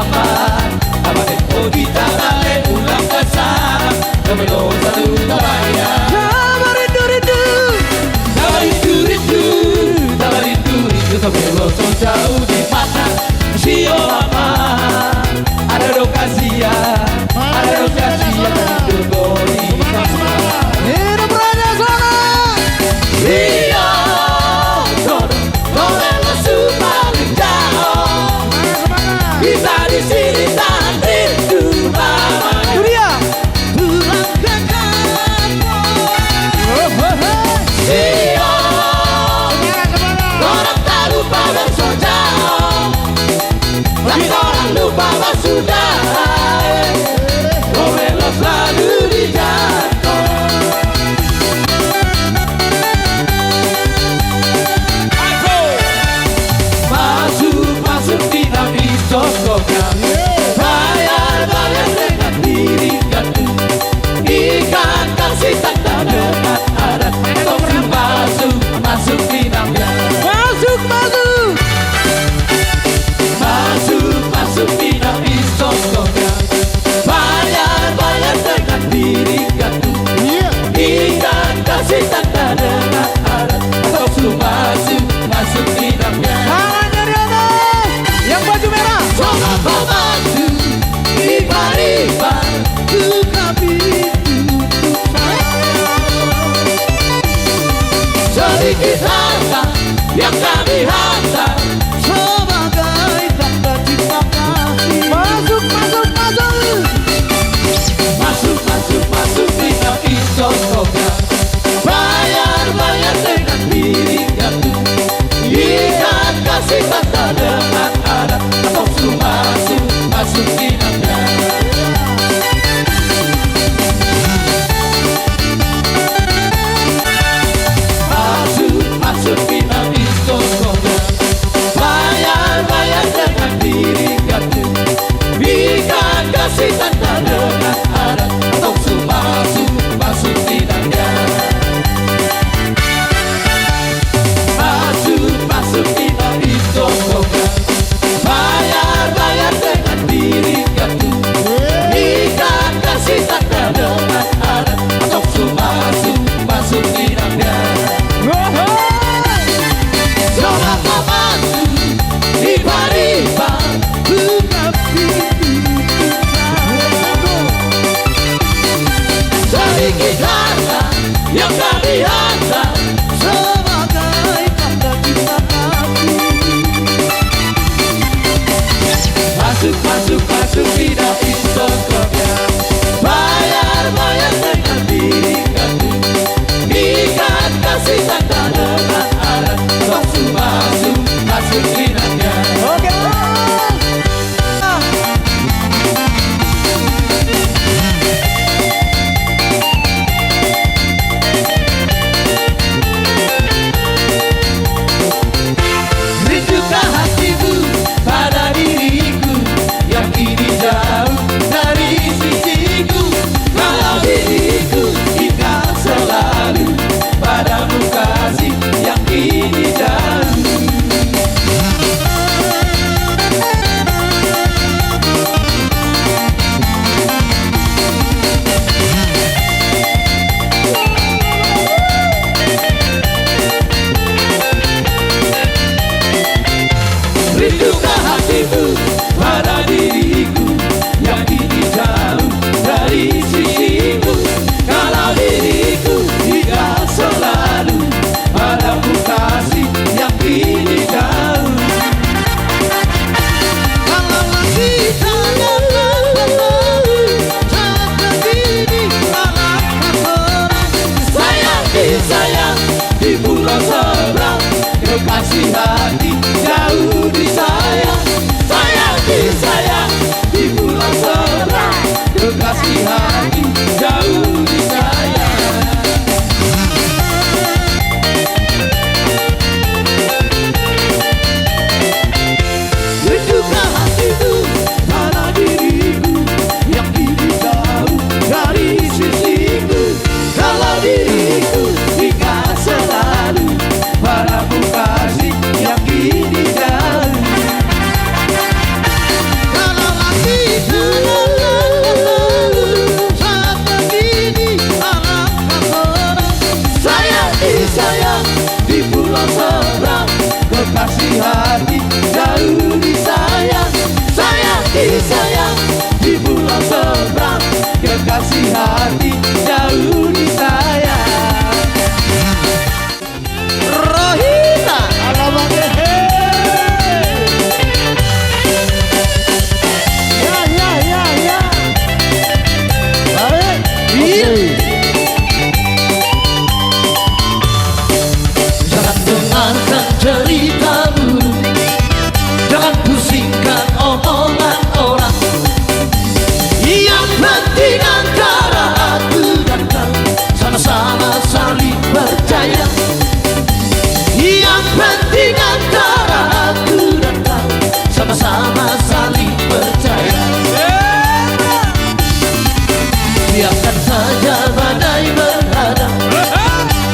Apa, apa, eh, oh, kita balik pulang ke sana. Kami dosa tu tak bayar. Sama rindu-rindu. Sama rindu-rindu. Sama rindu-rindu. Kami dosa jauh di mana? Sio apa? Ada lokasi ya. Ada lokasi ya. Hidup Raja Solo. Iya. Solo. Solo, Solo, Solo, Solo. Kita di sini tak rindu lama. Itu dia. Pulang ke kampung. Oh, oh, oh. Iya. Semangat, semangat. Orang tak lupa bersaudara. Tapi orang lupa bersaudara. Kau rela selalu di jalan. Masuk, masuk di dalam isoknya. Bayar, bayar dengan diri jatuh. Ikan kasih tanda dengan adat. Masuk, masuk, masuk di dalamnya. Masuk, masuk. Masuk, masuk di dalam isoknya. Bayar, bayar dengan diri jatuh. Iya. Ikan kasih tanda dengan adat. Masuk, masuk, masuk di dalamnya. Tangannya di atas. Yang baju merah. Selamat membantu. Ibar-ibar. Buka pintu. Sedikit harta yang kami hantar sebagai tanda cinta kasih. Masuk, masuk, masuk. Masuk, masuk, masuk di dalam isoknya. Bayar, bayar dengan diri jatuh. Ikat kasih tanda dengan adat. Masuk, masuk, masuk di dalamnya. Masuk, masuk di dalam isoknya. Bayar, bayar dengan diri jatuh. Ikat kasih tanda dengan adat. Masuk, masuk, masuk di dalamnya. Masuk, masuk di dalam isoknya. Bayar, bayar dengan diri jatuh. Ikat kasih tanda dengan adat. Masuk, masuk, masuk di dalamnya. Selamat membantu. Ibar-ibar. Buka pintu. Sedikit harta yang kami hantar sebagai tanda cinta kasih. Masuk, masuk, masuk di dalam isoknya. Bayar, bayar dengan diri jatuh. Ikat kasih tanda dengan adat. Masuk, masuk, masuk di dalamnya. Oke, Bos. Rindukah hatimu pada diriku yang kini jauh dari sisiku? Kalau diriku ingat selalu padamu kasih yang kini jauh. Rindukah hatimu pada diriku yang kini jauh dari sisiku? Kalau diriku ingat selalu padamu kasih yang kini jauh. Kalau kita dapat bertemu, saat kekini malah berperang. Sayang disayang di pulau seberang, kekasih hati jauh disayang. Sayang disayang di pulau seberang, kekasih hati jauh disayang. Rindukah hatimu pada diriku yang kini jauh dari sisiku? Kalau diriku ingat selalu padamu kasih yang kini jauh. Kalau Sayang, di pulau seberang, kekasih hati jauh disayang. Rohita. Alamak, hehe. Ya, ya, ya, ya. Baik. Iya. Oke. Jangan dengarkan cerita burung, jangan pusingkan omongan orang. Yang penting antara aku dan kau sama-sama saling percaya. Yang penting antara aku dan kau sama-sama saling percaya. Biarkan saja badai menghadang,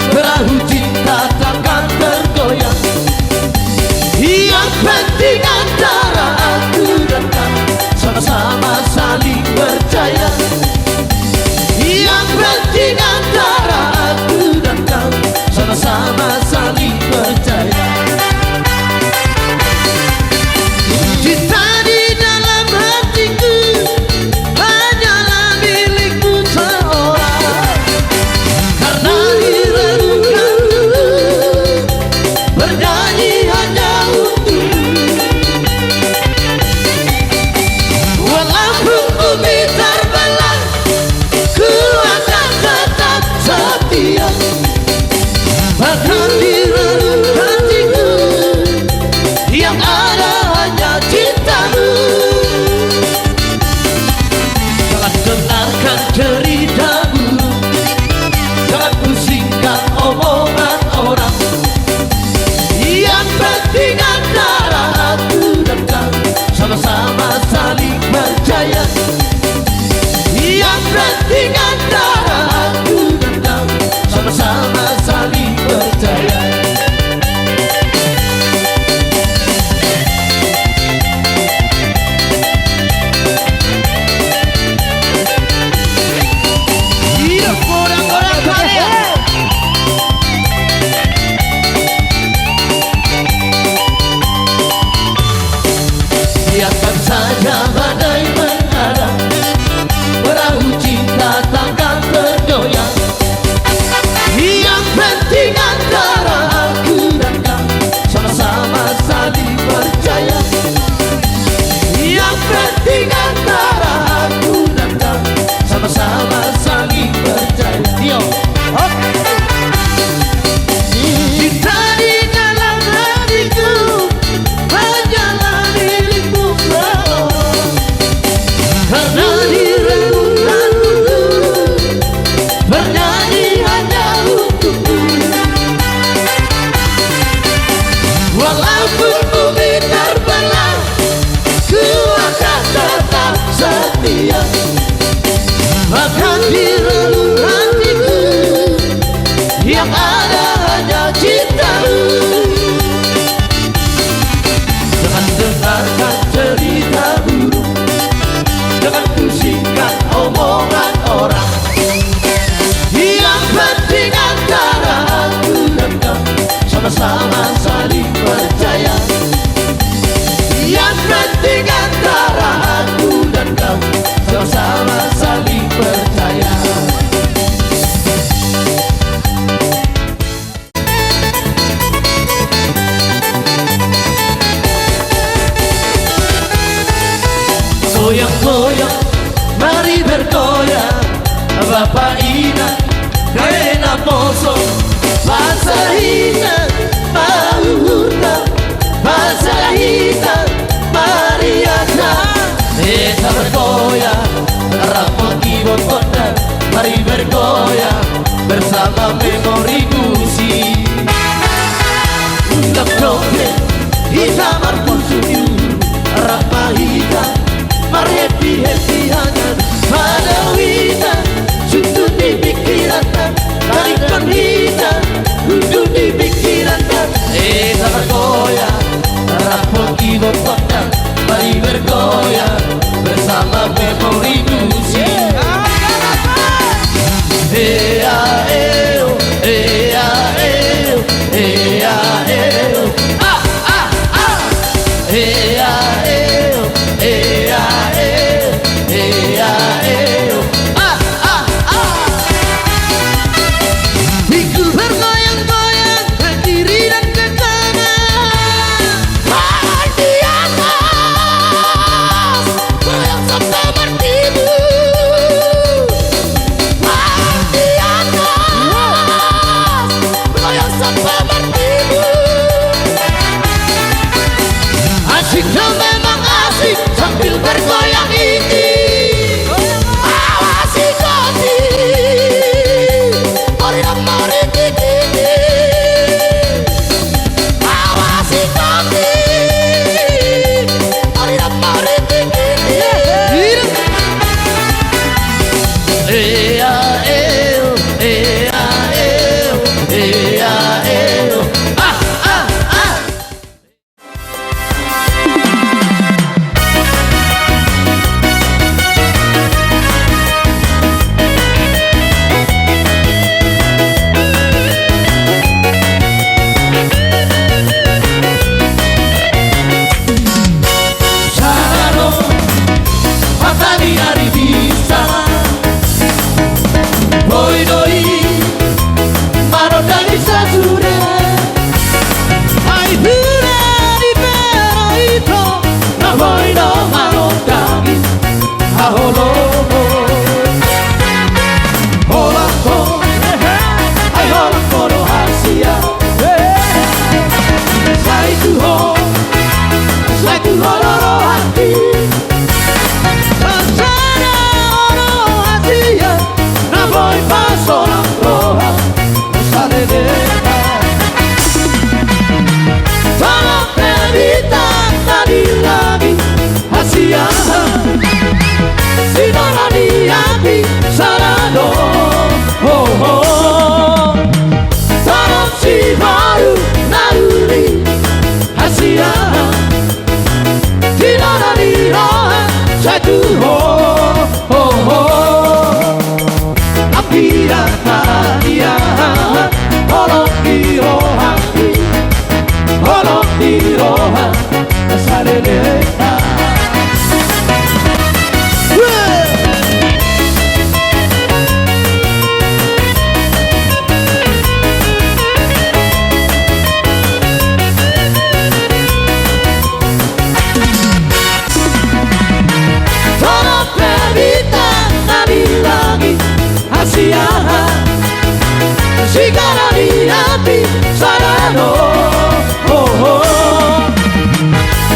perahu cinta takkan tergoyang. Yang penting antara aku dan kau sama-sama saling percaya. Yang penting antara aku dan kau sama-sama saling percaya. Cinta di dalam hatiku hanyalah milikmu seorang. Karena di relung hatiku bernyanyi hanya untukmu. Walaupun bumi terbelah, ku akan tetap setia. Bahkan di relung hatiku yang ada hanya cintamu. Jangan dengarkan cerita burung, jangan pusingkan omongan orang. Yang penting antara aku dan kau sama-sama saling percaya. Yang penting antara aku dan kau sama-sama saling percaya. Iya, godang-godang kali ya. Biarkan saja badai menghadang, perahu cinta takkan tergoyang. Yang penting antara aku dan kau sama-sama saling percaya. Yang penting antara aku dan kau sama-sama saling percaya. Yo. Hop. Cinta di dalam hatiku hanyalah milikmu seorang. Karena di relung hatiku bernyanyi hanya untukmu. Walaupun bumi terbelah, ku akan tetap setia. Bahkan di relung hatiku yang ada hanya cintamu. Jangan dengarkan cerita burung, jangan pusingkan omongan orang. Yang penting antara aku dan kau sama-sama saling percaya. Yang penting antara aku dan kau sama-sama saling percaya. Goyang-goyang, mari bergoyang, bapa inang, kena poso, pasahina, mahuhurta, pasahita, mari asa. Hita bergoyang, rap mangihut gondang, mari bergoyang, bersama Memori Musik. Undang dongeng, hita marpusuk ni uhur, rap ma hita, marhappy-happy hanan, padaohon hita, sundut ni pingkiranta, taringkon hita, undut ni pingkiranta. Satu ho, ho, ho. Ampira padia, holong di rohami, holong di roha, saleleng. Tolong pe bintang na di langit, asi aha, sigara di api, sadano, ho, ho.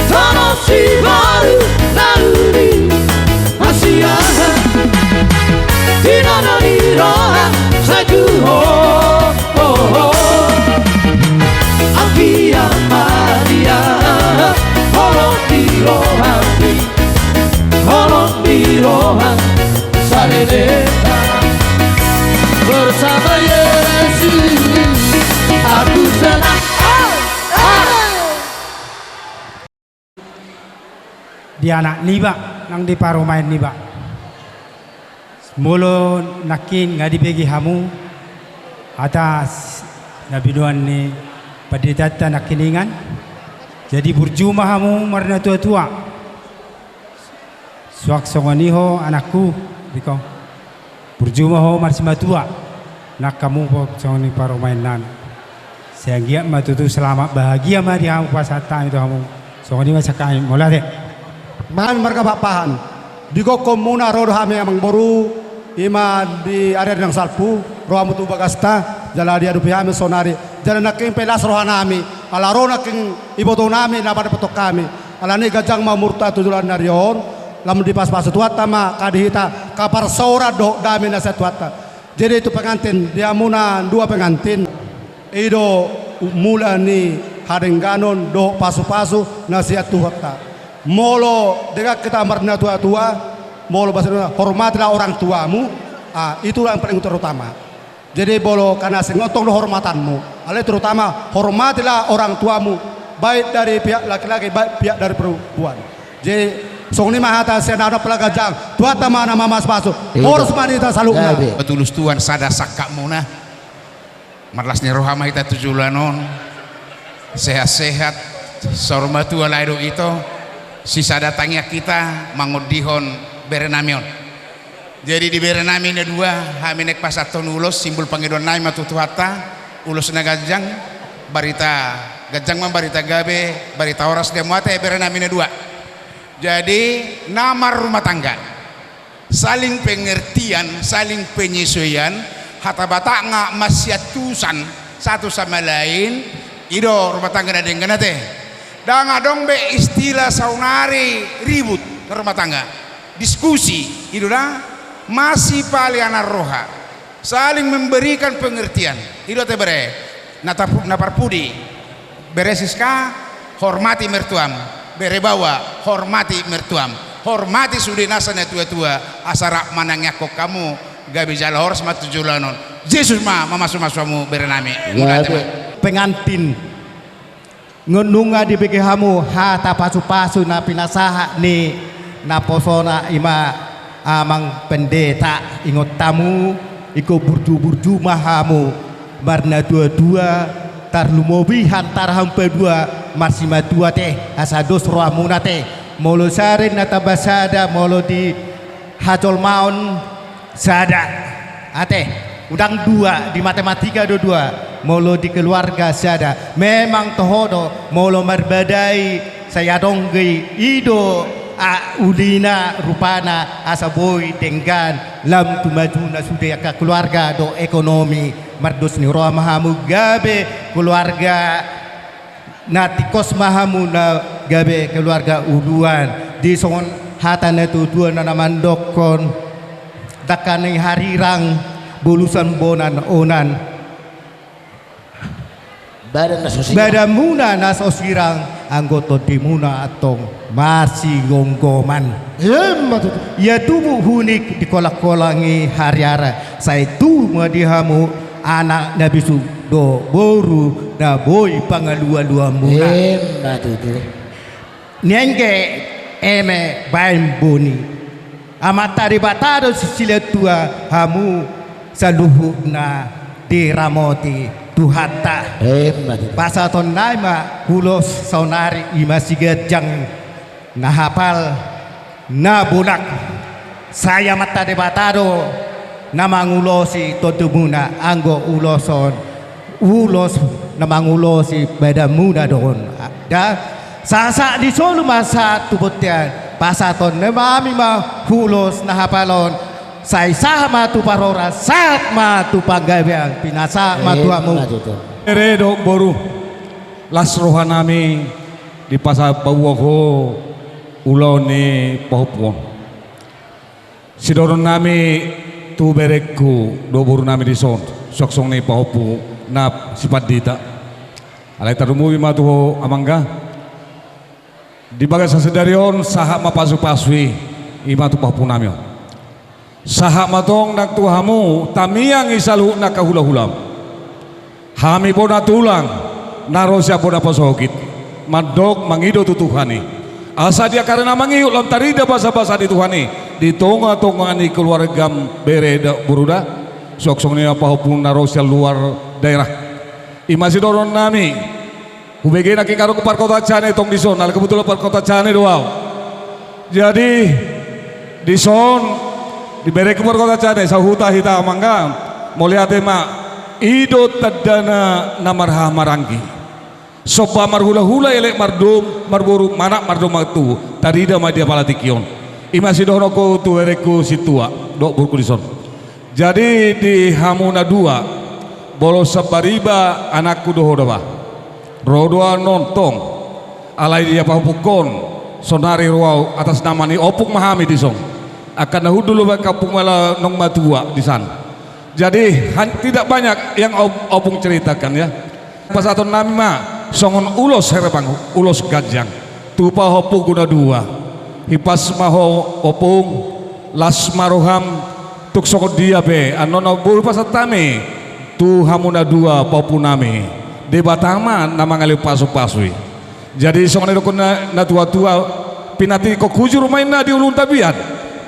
Tolong si baru na ruri, asi aha, di nono ni roha, satu ho, ho, ho. Ampira padia, holong di rohami, holong di roha, saleleng. Bersama Yesus, aku senang. Di anak niba nang di parumaen niba. Molo nangkin nga dibege hamu atas na binoan ni panditanta nangkiningan, jadi burju ma hamu marnatuatua. Suang songon i ho anakku, diko. Burju ma ho marsimatua, nang hamu pe songon i parumaennami. Sai anggiat ma tutu selamat bahagia ma di hamu pasahat hami tu hamu. Songon i ma sian hami, mauliate. Hami marga Pakpahan. Di gokhonmuna ro do hami amangboru, i ma di ari-ari na salpu, ro hamu tu bagasta, jala diadopi hami saonari. Jala nangkin pe las rohanami, ala ro nangkin ibotonami na padapothon hami. Alani ganjang ma umurta tu joloan ni ari on, lam dipasupasu Tuhanta ma angka di hita, angka parsaoran dohot dame na sian Tuhanta. Jadi tu pengantin, di hamuna dua pengantin, i do mula ni hadengganon dohot pasupasu na sian Tuhanta. Molo denggan hita marnatuatua, molo bahasa Indonesia, hormatilah orang tuamu, ah, itu yang paling terutama. Jadi molo kana sing ontong do hormatanmu, alai terutama hormatilah orang tuamu, baik dari pihak laki-laki, baik pihak dari perempuan. Jadi songon i ma hata sian ahu, na pala ganjang, Tuhanta ma na mamasupasu. Horas ma di hita saluhutna. Gabe. Patulus Tuhan sada sangkapmuna. Marlas ni roha ma hita tu joloan on. Sehat-sehat, saur matua lae dohot ito. Sisada tangiang hita mangondihon berenami on. Jadi di berenami na dua, hami naeng pasahathon ulos, simbol pangidoannami ma tu Tuhanta, ulos na ganjang, barita ganjang ma, barita gabe, barita horas di hamu ate berenami na dua. Jadi na marrumah tangga, saling pengertian, saling penyesuaian, hata Batak nga masiantusan satu sama lain, i do rumah tangga na denggan ate. Ndang adong be istilah saonari ribut na rumah tangga. Diskusi, i do na, masipalianan roha, saling memberikan pengertian. I do ate bere, na tapu-, na parpudi, bere Siska, hormati mertuam, bere Baoa, hormati mertuam, hormati sude nasa natuatua, asa rap manangiangkon hamu, gabe jala horas ma tu joloan on. Jesus ma mamasumasu hamu berenami. Mauliate ma. Pengantin. Nunga dibege hamu hata pasupasu na pinasahat ni naposona, i ma amang pendeta, ingot hamu, ingkon burju-burju ma hamu marnatuatua, tarlumobi hata hamu padua marsimatua ate, asa dos rohamuna ate. Molo sada na tamba sada, molo di hajolmaon, sada. Ate, ndang dua, di matematika do dua. Molo di keluarga sada. Memang toho do, molo marbadai, sai adong do i, i do, a, ulina, rupana, asa boi denggan, lam tu majuna sude angka keluarga dohot ekonomi. Mardos ni roha ma hamu gabe keluarga na tingkos ma hamu na gabe keluarga uluan. Di songon hata natuatua na mandokkon, dangka ni harirang, bolusan bona onan. Badan na so sirang. Badanmuna na so sirang, anggo tondimuna antong masigomgoman. Emma tutu. Ia tubu hunik di kolang-kolang i hariara, sai tubu ma di hamu anak na bisuk dohot boru na boi pangalualuanmuna. Emma tutu. Nian ge, Eme baen boni. Amanta Debata do sisila tua hamu saluhutna diramoti Tuhanta. Emma tutu. Pasahatonnami ma ulos saonari, ima siganjang na hapal na bolak. Sai Amanta Debata do na mangulosi tondimuna, anggo ulos on ulos na mangulosi badanmuna do on. Da, sahat-sahat ni solu ma sahat tu bontean, pasahatonnami ma ulos na hapal on. Sai sahat ma tu parhorasan, sahat ma tu panggabean, pinasahat ma tu hamu. Emma tutu. Bere dohot boru, las rohanami dipasahat paboa ho ulaon ni pahompu on. Sidohononnami tu berengku dohot borunami dison, suang songon i pahompu na si pandita. Alai tarlumobi ma tu ho amangga. Di bagasan sadari on sahat ma pasu-pasu i, ima tu pahompunami on. Sahat ma tong nang tu hamu tamiang i saluhutna angka hula-hulam. Hami bona tulang, na ro sian bona pasogit, mandok mangido tu Tuhan i. Asa di angka ari na mangihut lam tarida basa-basa ni Tuhan i di tonga-tonga ni keluargam bere dohot boru da, suang songon i ma pahompu na ro sian luar daerah. Ima sidohononnami. Hubege nangkin adong parkota Cane tong dison, ala kebetulan parkota Cane do au. Jadi, dison, di berengku parkota Cane, sahuta hita amangga, mauliate ma, i do tandana na marhaha maranggi. Somba marhula-hula, elek mardom-, marboru, manat mardomma tubu, tarida ma di apala tingki on. Ima sidohononku tu berengku sintua, dohot borungku dison. Jadi di hamu na dua, molo sian bariba anakku do ho da ba. Ro do au nonton, alai di pahompungkon, sonari ro au atas nama ni ompung ma hami dison. Angka na hundul do ba angka ompung mala naung matua disan. Jadi han-, tidak banyak yang op-, ompung ceritakan ya. Pasahatonnami ma songon ulos herbang, ulos ganjang. Tu pahompungku na dua. Hipas ma ho ompung, las ma roham, tung songon dia pe, annon na boi pasahat hami, tu hamu na dua pahompunami. Debata ma na mangalehon pasu-pasu i. Jadi songon na didok na, na tua-tua, pinantikhon hujur ma inna di ulu tapian.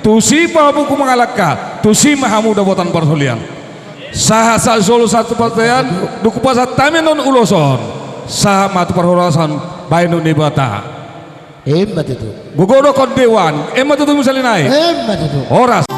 Tusi pahompungku mangalangka, tusi ma hamu dapotan parholian. Sahat-sahat solu sahat tu bontean, dung hupasahat hami annon ulos on. Sahat ma tu parhorasan, baen do Debata. Emma tutu. Gogo do kondewan, emma tutu misalna i. Emma tutu. Horas.